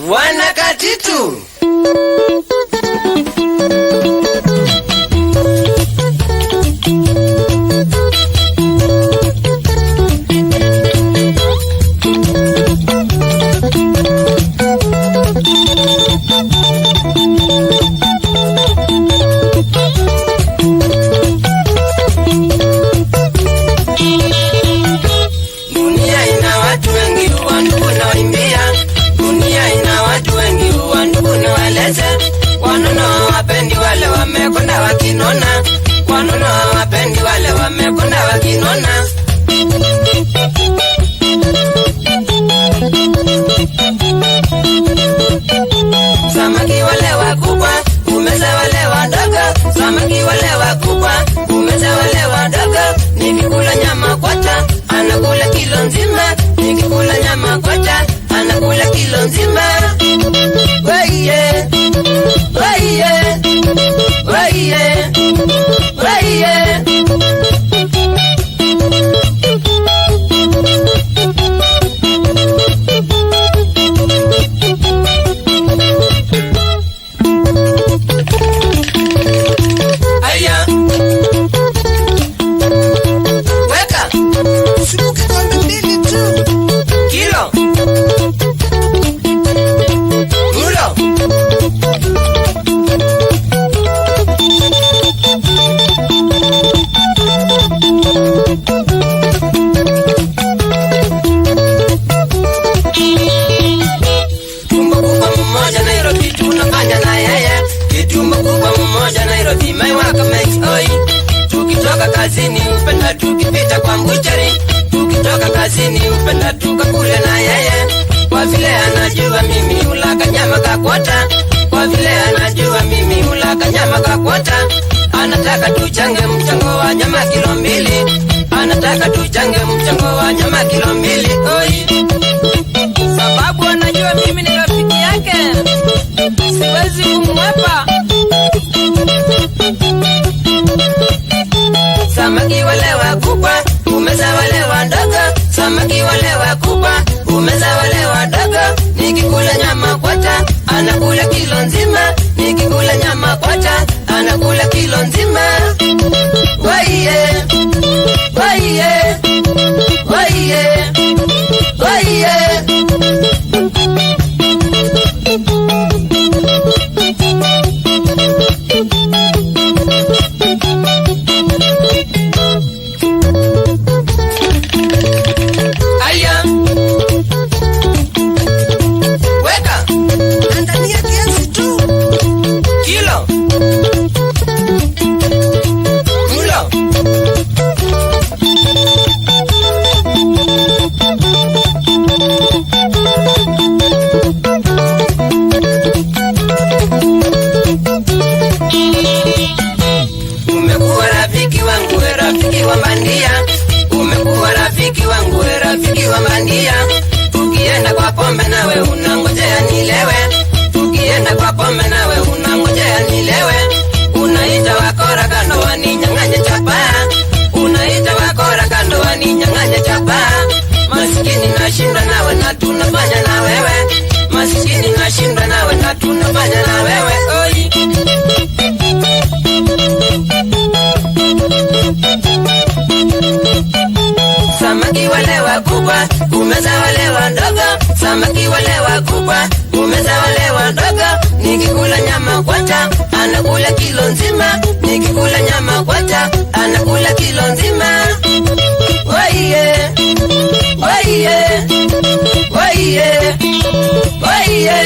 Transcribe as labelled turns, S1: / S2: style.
S1: Wanakatitu. Dunia ina watu wengi, wandugu nawaimbia. Dunia ina watu wengi, wandugu niwaeleze. Wanono hawapendi wale wamekonda wakinona. Wanono hawapendi wale wamekonda wakinona. Samaki wale wakubwa, umeza wale wadogo. Samaki wale wakubwa, umeza wale wadogo. Nikikula nyama kwacha, anakula kilo nzima. Nikikula nyama kwacha, anakula kilo nzima. Waiye, waiye, waiye, waiye. Aya, weka
S2: Supu kikombe mbili tu.
S1: Kilo mulo. Tumbo kubwa mmoja Nairobi tunafanya na yeye. Kitumbo kubwa mmoja Nairobi my work makes oi. Tukitoka kazini upenda tukipita kwa mbuchari. Tukitoka kazini upenda tukakule na yeye. Kwa vile anajua mimi hula kanyama kakwata. Kwa vile anajua mimi hula kanyama kakwata. Anataka tuchange mchango wa nyama kilo 2. Anataka tuchange mchango wa nyama kilo 2 oi.
S3: Sababu anajua mimi ni rafiki yake, siwezi kumwepa.
S1: Samaki wale wakubwa, umeza wale wadogo. Samaki wale wakubwa, umeza wale wadogo. Nikikula nyama kwacha, anakula kilo nzima. Nikikula nyama kwacha, anakula kilo nzima. Waiye, waiye, waiye, waiye. Aya, weka
S2: Andalia kiasi tu.
S1: Kilo mulo. Umekuwa rafiki wangu, we rafiki wa bandia. Umekuwa rafiki wangu, we rafiki wa bandia. Tukienda kwa pombe nawe unangojea nilewe. Tukienda kwa pombe nawe unangojea nilewe. Unaita wakora kando waninyang'anye chapaa. Unaita wakora kando waninyang'anye chapaa. Masikini nashinda nawe na tunafanya na wewe. Masikini nashinda nawe na tunafanya na wewe. Oi. Samaki wale wakubwa, umeza wale wadogo. Samaki wale wakubwa, umeza wale wadogo. Nikikula nyama kwacha, anakula kilo nzima. Nikikula nyama kwacha, anakula kilo nzima. Waiye, waiye, waiye, waiye.